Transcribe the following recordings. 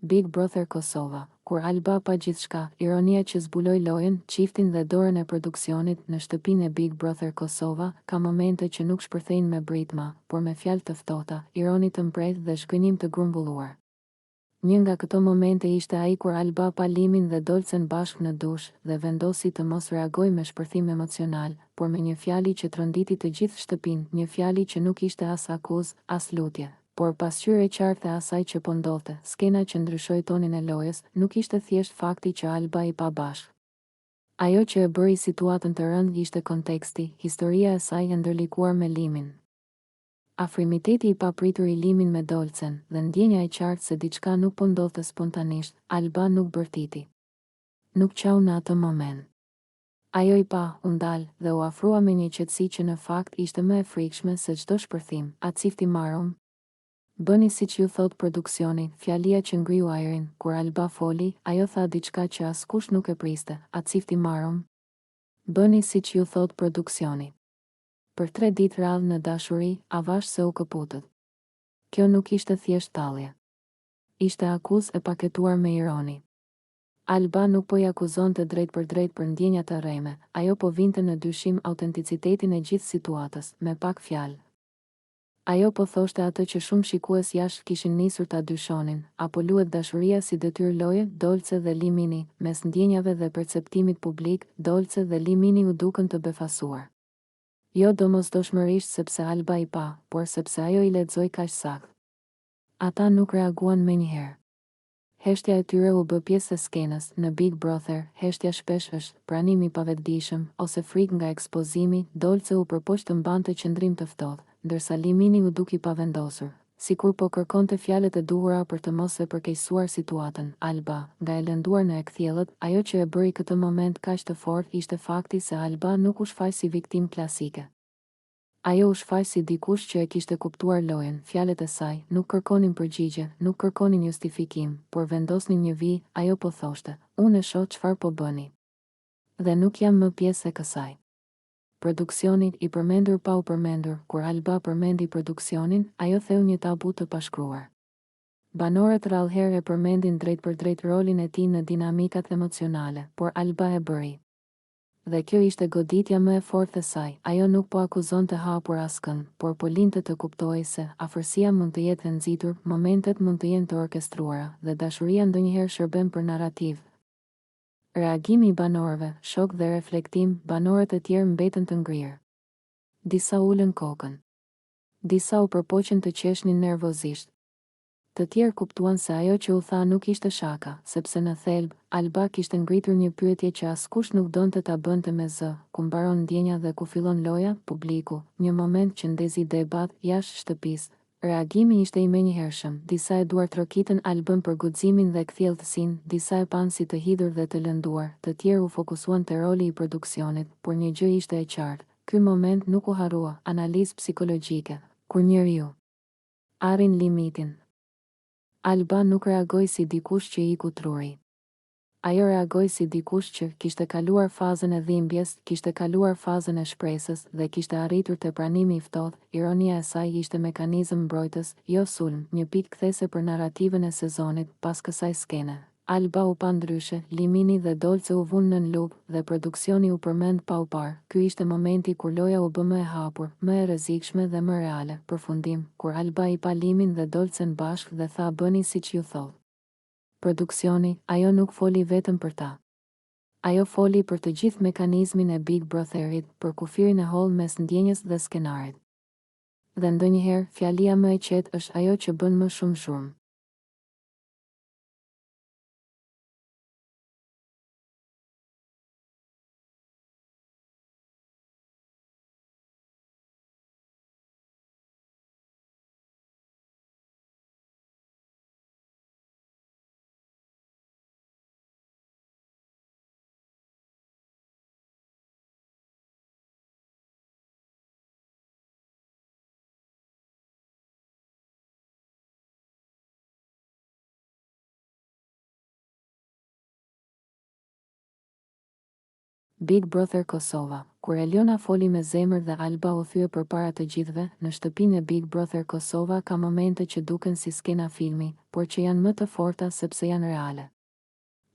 Big Brother Kosova, kur Alba pa gjithçka, ironia që zbuloi lojën, çiftin dhe dorën e produksionit, në shtëpinë e Big Brother Kosova, ka momente që nuk shpërthejnë me britma, por me fjalë të ftohta, ironi të mprehtë dhe zhgënjim të grumbulluar. Një nga këto momente ishte ai kur Alba pa Limin dhe Dolcen bashkë në dush, dhe vendosi të mos reagojë me shpërthim emocional, por me një fjali që tronditi të gjithë shtëpinë, një fjali që nuk ishte as akuzë, as lutje. Por pasqyrë e qartë e asaj që po ndodhte, skena që ndryshoi tonin e lojës, nuk ishte thjesht fakti që Alba i pa bashkë. Ajo që e bëri situatën të rëndë ishte konteksti, historia e saj e ndërlikuar me Limin. Afrimiteti i papritur i Limin me Dolcen, dhe ndjenja e qartë se diçka nuk po ndodhte spontanisht, Alba nuk bërtiti. Nuk qau në atë moment. Ajo i pa, u ndal, dhe u afrua me një qetësi që në fakt ishte më e frikshme se çdo shpërthim, A çift i marum? Bëni siç ju thotë produksioni, fjalia që ngriu ajrin, kur Alba foli, ajo tha diçka që askush nuk e priste, A çift i marum? Bëni siç ju thotë produksioni. Për tre ditë radhë në dashuri, avash se u këputët. Kjo nuk ishte thjesht tallje. Ishte akuzë e paketuar me ironi. Alba nuk po i akuzonte drejtpërdrejt për ndjenja të rreme, ajo po vinte në dyshim autenticitetin e gjithë situatës, me pak fjalë. Ajo po thoshte atë që shumë shikues jashtë kishin nisur ta dyshonin, a po luhet dashuria si detyrë loje, Dolce dhe Limini, mes ndjenjave dhe perceptimit publik, Dolce dhe Limini u dukën të befasuar. Jo domosdoshmërisht sepse Alba i pa, por sepse ajo i lexoi kaq saktë. Ata nuk reaguan menjëherë. Heshtja e tyre u bë pjesë e skenës, në Big Brother, heshtja shpesh është, pranim i pavetëdijshëm, ose frikë nga ekspozimi, Dolce u përpoq të mbante qëndrim të ftohtë, ndërsa Limini u duk i pavendosur, sikur po kërkonte fjalët e duhura për të mos e përkeqësuar situatën. Alba, nga e lënduar në e kthjellët, ajo që e bëri këtë moment kaq të fortë ishte fakti se Alba nuk u shfaq si viktimë klasike. Ajo u shfaq si dikush që e kishte kuptuar lojën, fjalët e saj, nuk kërkonin përgjigje, nuk kërkonin justifikim, por vendosnin një vijë, ajo po thoshte, Unë e shoh çfarë po bëni. Dhe nuk jam më pjesë e kësaj. Produksioni, i përmendur pa u përmendur, kur Alba përmendi produksionin, ajo theu një tabu të pashkruar. Banorët rrallëherë e përmendin drejtpërdrejt rolin e tij në dinamikat emocionale, por Alba e bëri. Dhe kjo ishte goditja më e fortë e saj, ajo nuk po akuzonte hapur askënd, por po linte të kuptohej se, afërsia mund të jetë e nxitur, momentet mund të jenë të orkestruara, dhe dashuria ndonjëherë shërben për narrativë. Reagimi i banorëve, shok dhe reflektim, banorët e tjerë mbetën të ngrirë. Disa ulën kokën. Disa u përpoqën të qeshnin nervozisht. Të tjerë kuptuan se ajo që u tha nuk ishte shaka, sepse në thelb, Alba kishte ngritur një pyetje që askush nuk donte ta bënte me zë, ku mbaron ndjenja dhe ku fillon loja, publiku, një moment që ndezi debat, jashtë shtëpisë. Reagimi ishte i menjëhershëm, disa e duartrokitën Albën për guximin dhe kthjelltësinë, disa e panë si të hidhur dhe të lënduar, të tjerë u fokusuan te roli i produksionit, por një gjë ishte e qartë, ky moment nuk u harrua, analizë psikologjike, kur njeriu arrin limitin. Alba nuk reagoi si dikush që i iku truri. Ajo reagoi si dikush që, kishte kaluar fazën e dhimbjes, kishte kaluar fazën e shpresës dhe kishte arritur te pranimi i ftohtë, ironia e saj ishte mekanizëm mbrojtës, jo sulm, një pikë kthese për narrativën e sezonit, pas kësaj skene. Alba u pa ndryshe, Limini dhe Dolce u vunë nën lupë, dhe produksioni u përmend pa u parë. Ky ishte momenti kur loja u bë më e hapur, më e rrezikshme dhe më reale. Përfundim, kur Alba i pa Limin dhe Dolcen bashkë dhe tha bëni siç ju thotë produksioni, ajo nuk foli vetëm për ta. Ajo foli për të gjithë mekanizmin e Big Brotherit, për kufirin e hollë mes ndjenjës dhe skenarit. Dhe ndonjëherë, fjalia më e qetë është ajo që bën më shumë zhurmë. Big Brother Kosova, Kur Eliona foli me zemër dhe Alba u thye përpara të gjithëve, në shtëpinë e Big Brother Kosova ka momente që duken si skena filmi, por që janë më të forta sepse janë reale.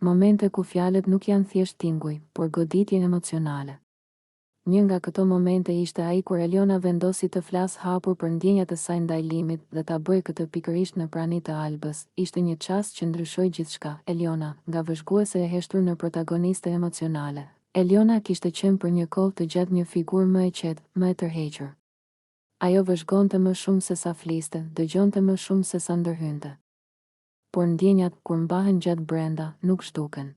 Momente ku fjalët nuk janë thjesht tinguj, por goditje emocionale. Një nga këto momente ishte ai kur Eliona vendosi të flasë hapur për ndjenjat e saj ndaj Limit dhe ta bëjë këtë pikërisht në prani të Albës. Ishte një çast që ndryshoi gjithçka. Eliona, nga vëzhguese e heshtur në protagoniste emocionale. Eliona kishte qenë për një kohë të gjatë një figurë më e qetë, më e tërhequr. Ajo vëzhgonte më shumë sesa fliste, dëgjonte më shumë sesa ndërhynte. Por ndjenjat, kur mbahen gjatë brenda, nuk zhduken.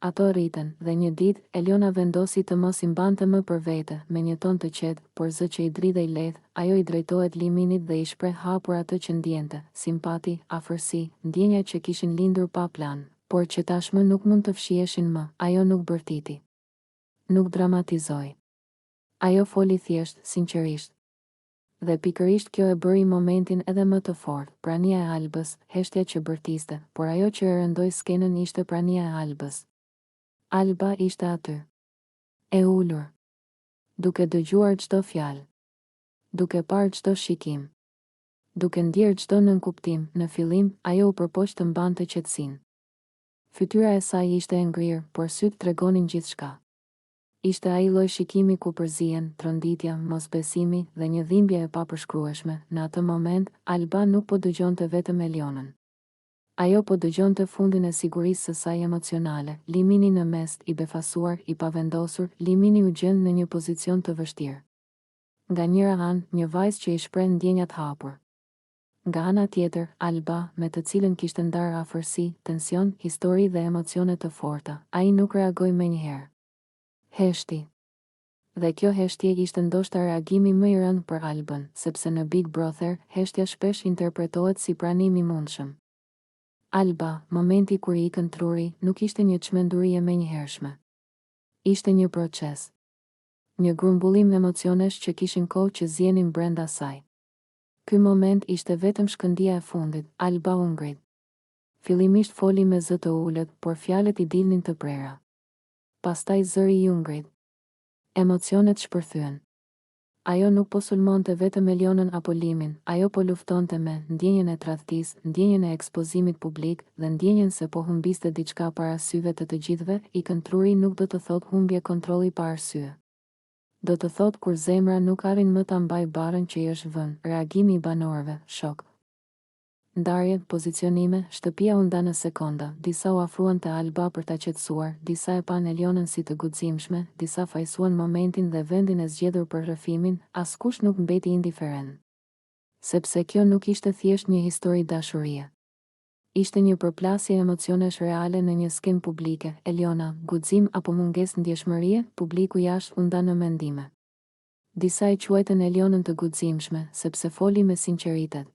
Ato rriten, dhe një ditë, Eliona vendosi të mos i mbante më për vete, me një ton të qetë, por zë që i dridhej lehtë, ajo i drejtohet Liminit dhe i shpreh hapur atë që ndiente, simpati, afërsi, ndjenja që kishin lindur pa plan, por që tashmë nuk mund të fshiheshin më, ajo nuk bërtiti. Nuk dramatizoi. Ajo foli thjesht, sinqerisht. Dhe pikërisht kjo e bëri momentin edhe më të fortë, prania e Albës, heshtja që bërtiste, por ajo që e rëndoi skenën ishte prania e Albës. Alba ishte aty. E ulur. Duke dëgjuar çdo fjalë. Duke parë çdo shikim. Duke ndjerë çdo nënkuptim, në fillim, ajo u përpoq të mbante qetësinë. Fytyra e saj ishte e ngrirë, por sytë tregonin gjithçka. Ishte ai lloj shikimi ku përzihen, tronditja, mosbesimi, dhe një dhimbje e papërshkrueshme, në atë moment, Alba nuk po dëgjonte vetëm Elionën. Ajo po dëgjonte fundin e sigurisë së saj emocionale, Limini në mes, i befasuar, i pavendosur, Limini u gjend në një pozicion të vështirë. Nga njëra anë, një vajzë që i shpreh ndjenjat hapur. Nga ana tjetër, Alba, me të cilën kishte ndarë afërsi, tension, histori dhe emocione të forta, ai nuk reagoi menjëherë. Heshti. Dhe kjo heshtje ishte ndoshta reagimi më i rëndë për Albën, sepse në Big Brother, heshtja shpesh interpretohet si pranim i mundshëm. Alba, momenti kur i ikën truri, nuk ishte një çmenduri e menjëhershme. Ishte një proces. Një grumbullim emocionesh që kishin kohë që zienin brenda saj. Ky moment ishte vetëm shkëndija e fundit, Alba u ngrit. Fillimisht foli me zë të ulët, por fjalët i dilnin të prera. Pastaj zëri iu ngrit. Emocionet shpërthyen. Ajo nuk po sulmonte vetëm Elionën apo Limin, ajo po luftonte me ndjenjën e tradhtisë, ndjenjën e ekspozimit publik dhe ndjenjën se po humbiste diçka para syve të të gjithëve, ikën truri nuk do të thotë humbje kontrolli pa arsye. Do të thotë kur zemra nuk arrin më ta mbajë barrën që i është vënë, reagimi i banorëve, shok. Ndarje, pozicionime, shtëpia u nda në sekonda, disa u afruan te Alba për ta qetësuar, disa e panë Elionën si të guximshme, disa fajësuan momentin dhe vendin e zgjedhur për rrëfimin, askush nuk mbeti indiferent. Sepse kjo nuk ishte thjesht një histori dashurie. Ishte një përplasje emocionesh reale në një skenë publike, Eliona, guxim apo mungesë ndjeshmërie, publiku jashtë u nda në mendime. Disa e quajtën Elionën të guximshme, sepse foli me sinqeritet.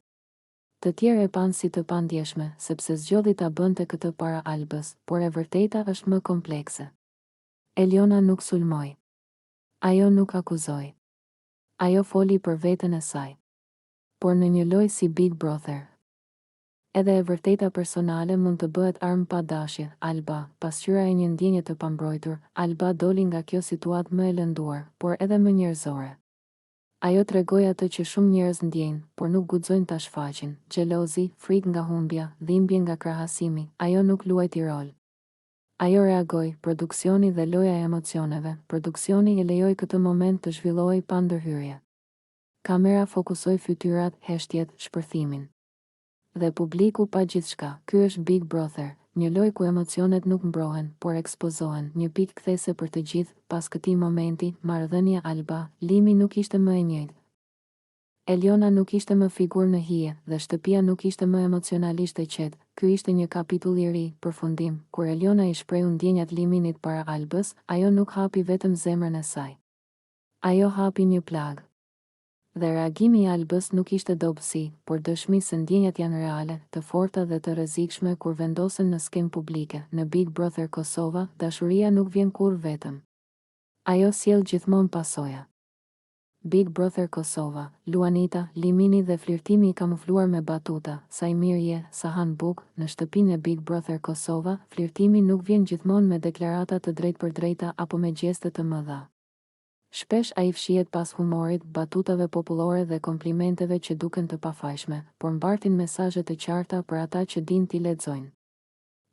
Të tjerë e panë si të pandjeshme, sepse zgjodhi ta bënte këtë para Albës, por e vërteta është më komplekse. Eliona nuk sulmoi. Ajo nuk akuzoi. Ajo foli për veten e saj. Por në një lojë si Big Brother, Edhe e vërteta personale mund të bëhet armë pa dashje, Alba, pasqyra e një ndjenje të pambrojtur, Alba doli nga kjo situatë më e lënduar, por edhe më njerëzore. Ajo tregoi atë që shumë njerëz ndjejnë, por nuk guxojnë ta shfaqin, xhelozi, frikë nga humbja, dhimbje nga krahasimi, ajo nuk luajti rol. Ajo reagoi, produksioni dhe loja e emocioneve, produksioni e lejoi këtë moment të zhvillohej pa ndërhyrje. Kamera fokusoi fytyrat, heshtjet, shpërthimin. Dhe publiku pa gjithçka. Ky është Big Brother, një lojë ku emocionet nuk mbrohen, por ekspozohen, një pikë kthese për të gjithë, pas këtij momenti, marrëdhënia Alba, Limi nuk ishte më e njëjtë. Eliona nuk ishte më figurë në hije, dhe shtëpia nuk ishte më emocionalisht e qetë, ky ishte një kapitull i ri, përfundim, kur Eliona i shprehu ndjenjat Liminit para Albës, ajo nuk hapi vetëm zemrën e saj. Ajo hapi një plagë. Dhe reagimi i Albës nuk ishte dobësi, por dëshmi se ndjenjat janë reale, të forta dhe të rrezikshme kur vendosen në skenë publike. Në Big Brother Kosova, dashuria nuk vjen kurrë vetëm. Ajo sjell gjithmonë pasoja. Big Brother Kosova, Luanita, Limini dhe flirtimi i kamufluar me batuta, sa i mirë je, sa han bukë, në shtëpinë e Big Brother Kosova, flirtimi nuk vjen gjithmonë me deklarata të drejtpërdrejta apo me gjeste të mëdha. Shpesh ai fshihet pas humorit, batutave popullore dhe komplimenteve që duken të pafajshme, por mbartin mesazhe të qarta për ata që dinë t'i lexojnë.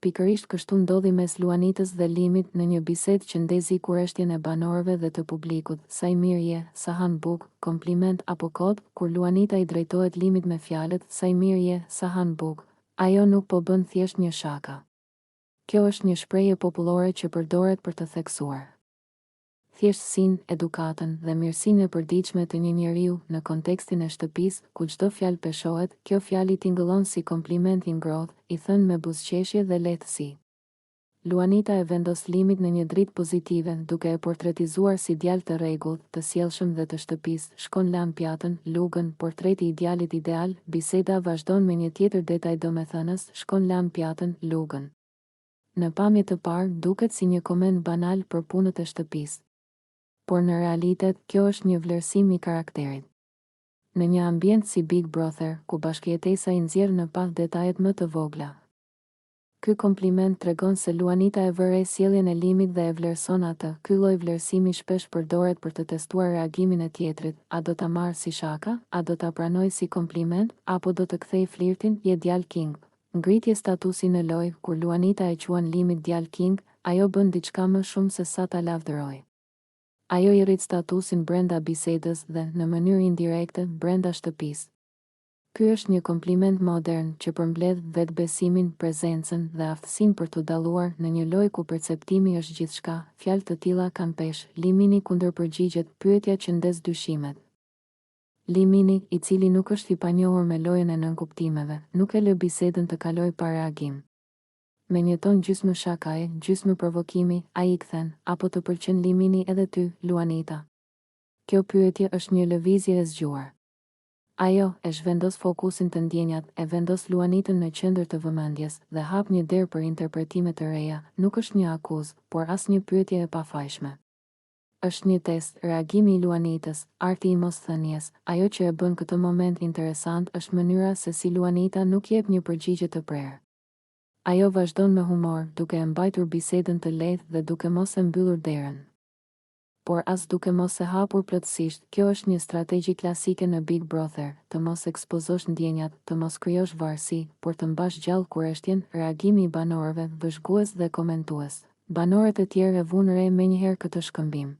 Pikërisht kështu ndodhi mes Luanitës dhe Limit në një bisedë që ndezi kureshtjen e banorëve dhe të publikut, sa i mirë je, sa han bukë, kompliment apo kod, kur Luanita i drejtohet Limit me fjalët, sa i mirë je, sa han bukë, ajo nuk po bën thjesht një shaka. Kjo është një shprehje popullore që përdoret për të theksuar. Thjeshtësinë, edukatën dhe mirësinë e përditshme të një njeriu, në kontekstin e shtëpisë, ku çdo fjalë peshohet, kjo fjali tingëllon si kompliment i ngrohtë, i thënë me buzëqeshje dhe lehtësi. Luanita e vendos Limit në një dritë pozitive, duke e portretizuar si djalë të rregullt, të sjellshëm dhe të shtëpisë, shkon lan pjatën, lugën, portreti i djalit ideal, biseda vazhdon me një tjetër detaj domethënës, shkon lan pjatën, lugën. Në pamje të parë, duket si një koment banal për punët e shtëpisë. Por në realitet, kjo është një vlerësim i karakterit. Në një ambient si Big Brother, ku bashkëjetesa i nxjerr në pah detajet më të vogla. Ky kompliment tregon se Luanita e vë re sjelljen e Limit dhe e vlerëson atë. Ky lloj vlerësimi shpesh përdoret për të testuar reagimin e tjetrit, a do ta marrë si shaka, a do ta pranojë si kompliment, apo do të kthejë flirtin, je djalë king. Ngritje statusi në lojë, kur Luanita e quan Limit djalë king, ajo bën diçka më shumë se sa ta lavdërojë. Ajo i rrit statusin brenda bisedës dhe, në mënyrë indirekte, brenda shtëpisë. Ky është një kompliment modern që përmbledh vetëbesimin, prezencën dhe aftësinë për t'u dalluar në një lojë ku perceptimi është gjithçka, fjalë të tilla kanë peshë, Limini kundërpërgjigjet, pyetja që ndez dyshimet. Limini, i cili nuk është i panjohur me lojën e nënkuptimeve, nuk e lë bisedën të kalojë pa reagim. Me një ton gjysmë shakaje, gjysmë provokimi, ai i kthen, A po të pëlqen Limini edhe ty, Luanita? Kjo pyetje është një lëvizje e zgjuar. Ajo, e zhvendos fokusin te ndjenjat, e vendos Luanitën në qendër të vëmendjes, dhe hap një derë për interpretime të reja, nuk është një akuzë, por as një pyetje e pafajshme. Është një test, reagimi i Luanitës, arti i mosthënies, ajo që e bën këtë moment interesant është mënyra se si Luanita nuk jep një përgjigje të prerë. Ajo vazhdon me humor, duke e mbajtur bisedën të lehtë dhe duke mos e mbyllur derën. Por as duke mos e hapur plotësisht, kjo është një strategji klasike në Big Brother, të mos ekspozosh ndjenjat, të mos krijosh varësi, por të mbash gjallë kureshtjen, reagimi i banorëve, vëzhgues dhe komentues. Banorët e tjerë e vunë re menjëherë këtë shkëmbim.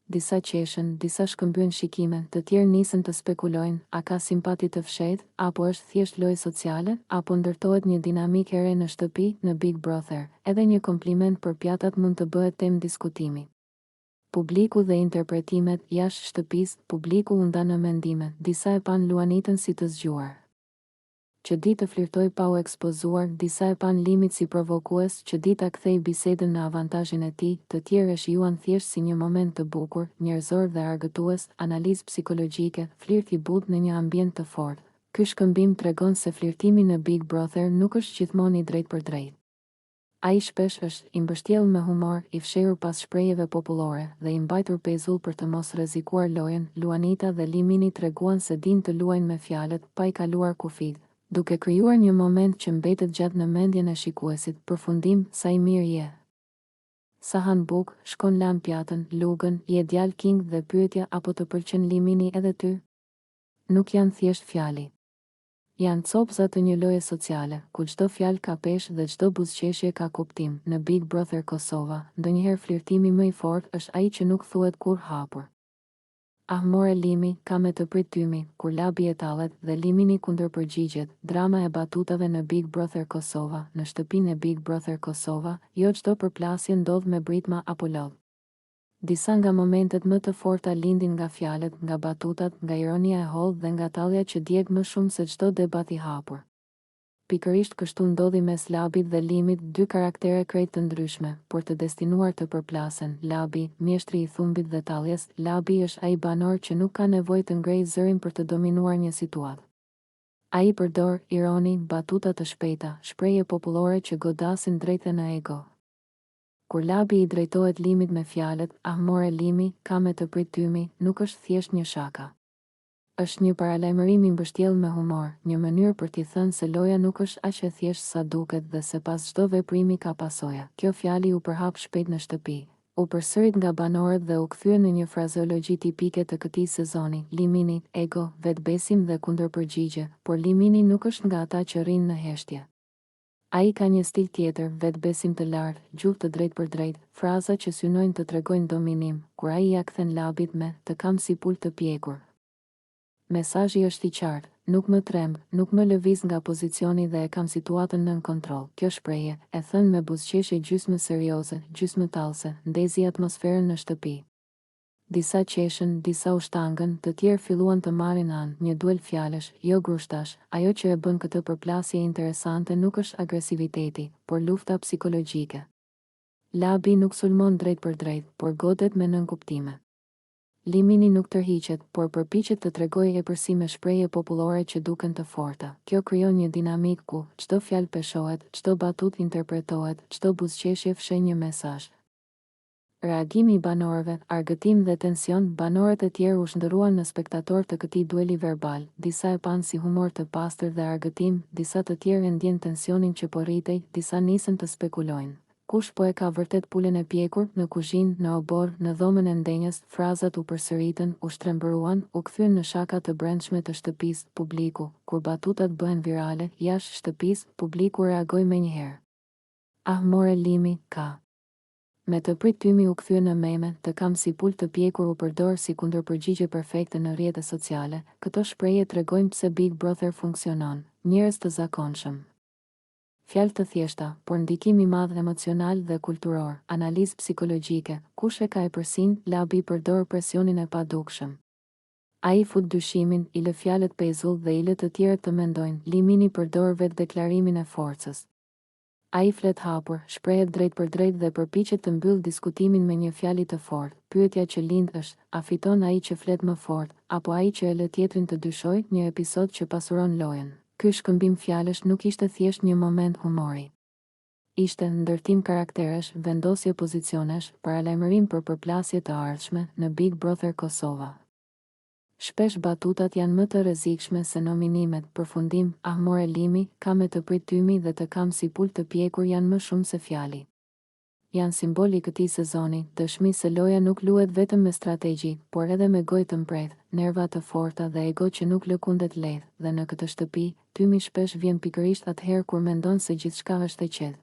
Disa qeshën, disa shkëmbyen shikime, të tjerë nisën të spekulojnë, a ka simpati të fshehtë, apo është thjesht lojë sociale, a po ndërtohet një dinamikë e re në shtëpi, në Big Brother, edhe një kompliment për pjatat mund të bëhet temë diskutimi. Publiku dhe interpretimet, jashtë shtëpisë, publiku u nda në mendime, disa e panë Luanitën si të zgjuar. Që di të flirtojë pa u ekspozuar, disa e panë Limit si provokues, që di ta kthejë bisedën në avantazhin e tij, të tjerë e shijuan thjesht si një moment të bukur, njerëzor dhe argëtues, analizë psikologjike, flirt i butë në një ambient të fortë. Ky shkëmbim tregon se flirtimi në Big Brother nuk është gjithmonë i drejtpërdrejtë. Ai shpesh është, i mbështjellë me humor, i fshehur pas shprehjeve popullore, dhe i mbajtur pezull për të mos rrezikuar lojën, Luanita dhe Limini treguan se dinë të luajnë me fjalët, pa i kaluar kufijtë, duke krijuar një moment që mbetet gjatë në mendjen e shikuesit, përfundim, sa i mirë je. Sa han bukë, shkon lan pjatën, lugën, je djalë king dhe pyetja a po të pëlqen Limini edhe ty? Nuk janë thjesht fjali. Janë copëza të një loje sociale, ku çdo fjalë ka peshë dhe çdo buzëqeshje ka kuptim. Në Big Brother Kosova, ndonjëherë flirtimi më i fortë është ai që nuk thuhet kurrë hapur. Ah more Limi, ka me të prit tymi, kur Labi e tallet, dhe Limini kundërpërgjigjet, drama e batutave në Big Brother Kosova, në shtëpinë e Big Brother Kosova, jo çdo përplasje ndodh me britma apo lot. Disa nga momentet më të forta lindin nga fjalët, nga batutat, nga ironia e hollë dhe nga tallja që djeg më shumë se çdo debat i hapur. Pikërisht kështu ndodhi mes Labit dhe Limit, dy karaktere krejt të ndryshme, por të destinuar të përplasen, Labi, mjeshtri i thumbit dhe talljes, Labi është ai banor që nuk ka nevojë të ngrejë zërin për të dominuar një situatë. Ai përdor ironi, batuta të shpejta, shprehje popullore që godasin drejt e në ego. Kur Labi i drejtohet Limit me fjalët, Ah more Limi, ka me të prit tymi, nuk është thjesht një shaka. Është një paralajmërim i mbështjellë me humor, një mënyrë për t'i thënë se loja nuk është aq e thjeshtë sa duket dhe se pas çdo veprimi ka pasoja. Kjo fjali u përhap shpejt në shtëpi. U përsërit nga banorët dhe u kthye në një frazeologji tipike të këtij sezoni, Limini, ego, vetëbesim dhe kundërpërgjigje, por Limini nuk është nga ata që rrinë në heshtje. Ai ka një stil tjetër, vetëbesim të lartë, gjuhë të drejtpërdrejtë, fraza që synojnë të tregojnë dominim, kur ai ia kthen Labit me, të kam si pulë të pjekur. Mesazhi është i qartë, nuk më tremb, nuk më lëviz nga pozicioni dhe e kam situatën nën kontroll. Kjo shprehje, e thënë me buzëqeshje gjysmë serioze, gjysmë tallëse, ndezi atmosferën në shtëpi. Disa qeshën, disa u shtangën, të tjerë filluan të marrin anë, një duel fjalësh, jo grushtash. Ajo që e bën këtë përplasje interesante nuk është agresiviteti, por lufta psikologjike. Labi nuk sulmon drejtpërdrejt, por godet me nënkuptime. Limini nuk tërhiqet, por përpiqet të tregojë epërsi me shprehje popullore që duken të forta. Kjo krijon një dinamikë ku, çdo fjalë peshohet, çdo batutë interpretohet, çdo buzëqeshje fsheh një mesazh. Reagimi i banorëve, argëtim dhe tension, banorët e tjerë u shndërruan në spektatorë të këtij dueli verbal, disa e panë si humor të pastër dhe argëtim, disa të tjerë e ndjenë tensionin që po rritej, disa nisën të spekulojnë. Kush po e ka vërtet pulën e pjekur, në kuzhinë, në oborr, në dhomën e ndenjës, frazat u përsëritën, u shtrembëruan, u kthyen në shaka të brendshme të shtëpisë, publiku, kur batutat bëhen virale, jashtë shtëpisë, publiku reagoi menjëherë. Ah more Limi, ka. Me të prit tymi u kthye në meme, të kam si pulë të pjekur u përdor si kundërpërgjigje perfekte në rrjete sociale, këto shprehje tregojnë pse Big Brother funksionon, njerëz të zakonshëm. Fjalë të thjeshta, por ndikim i madh emocional dhe kulturor, analizë psikologjike, kush e ka epërsinë, Labi përdor presionin e padukshëm. Ai fut dyshimin, i lë fjalët pezull dhe i lë të tjerët të mendojnë, Limini përdor vetëdeklarimin e forcës. Ai flet hapur, shprehet drejtpërdrejt dhe përpiqet të mbyllë diskutimin me një fjali të fortë. Pyetja që lind është, a fiton ai që flet më fort, apo ai që e lë tjetrin të dyshojë, një episod që pasuron lojën. Ky shkëmbim fjalësh nuk ishte thjesht një moment humori. Ishte, ndërtim karakteresh, vendosje pozicionesh, paralajmërim për përplasje të ardhshme, në Big Brother Kosova. Shpesh batutat janë më të rrezikshme se nominimet, përfundim, ah more Limi, ka me të prit tymi dhe të kam si pulë të pjekur janë më shumë se fjali. Janë simbol i këtij sezoni, dëshmi se loja nuk luhet vetëm me strategji, por edhe me gojë të mprehtë, nerva të forta dhe ego që nuk lëkundet lehtë, dhe në këtë shtëpi, tymi shpesh vjen pikërisht atëherë kur mendon se gjithçka është e qetë.